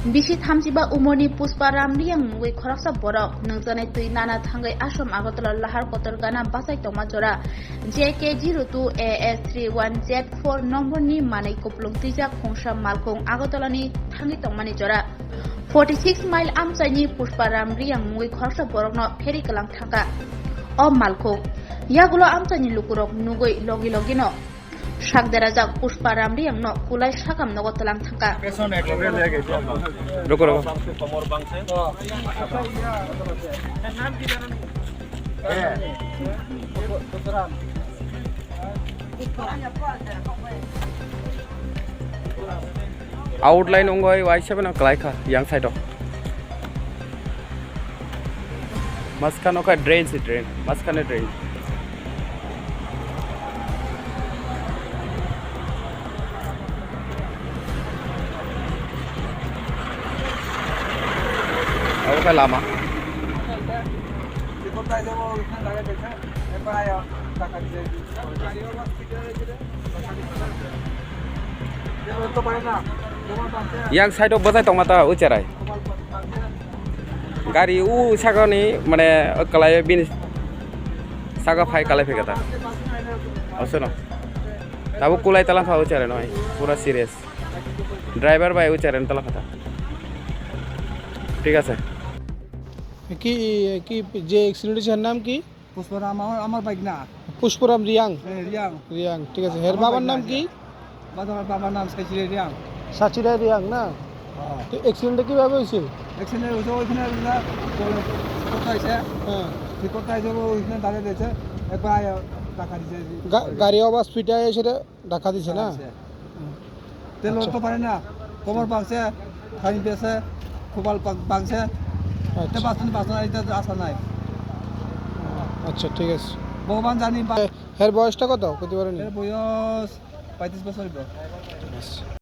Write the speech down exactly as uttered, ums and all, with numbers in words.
Bisi thamchiba umorni Pushpa Ram Riyang mungwi khoroksa borok nungjaknai twi nana thangwi Assam Agartala Lahar Kotor gana bachai tongma jora J K zero two A S three one Z four nomborni manwi kupulung twijak khungsa malkhung Agartalani thangwi tongmani jora forty six mile amchaini Pushpa Ram Riyang mungwi khoroksa borokno pherwi kwlang thangkha. O malkhung yagulo amchaini lukurok nugwi logi logino sak derajak Pushpa Ram Riyangno kulai sakam nogo twlang thangkha. Roko, roko. Outline wngwi waisa phano kwlai kha yang side o. Maskano kha drain se drain, maskano drain. Abo kha lama. Yang side o bwsai tongma ta ucherai. Gari u sakani mane kwlai bini saka phai kwlai phai kata. Osono. Tabuk kulai tala pha ucherai noi. Pura serious. Driver bai ucherai tala kata. ঠিক আছে। কি, কি যে অ্যাক্সিডেন্ট হয়েছে, এর নাম কি? পুষ্পরাম, আমার, আমার বাইক না। পুষ্পরাম রিয়াং? হ্যাঁ, রিয়াং। রিয়াং, ঠিক আছে। এর আমার বাবার বাইক না, নাম কি? রিয়াং। বাবা, আমার বাবার নাম সাচিরে রিয়াং। সাচিরে রিয়াং না? হ্যাঁ। তো অ্যাক্সিডেন্টটা কিভাবে হয়েছে? অ্যাক্সিডেন্ট হয়েছে ওইখানে, ওইখানে বলে, ঠিক করতে হয়েছে। হ্যাঁ। ঠিক করতে হয়েছে, ওইখানে দাঁড়িয়ে রয়েছে। একবার আয়া, টাকা দিছে। গা-, গাড়ি আবার স্পিডে আয়া সেটা ধাক্কা দিছে না? হ্যাঁ, দিছে। তেল আচ্ছা। তো পারে না, কোমর ভাঙছে, খানি পেছে, কপাল পা-, ভাঙছে। আচ্ছা। এটা বাঁচন, বাঁচন, এটা তো আশা নাই। আচ্ছা, ঠিক আছে। ভগবান জানি বা- এ, এর বয়সটা কত? কত বড় নেই? এর বয়স পঁয়ত্রিশ বছর হইব। আচ্ছা।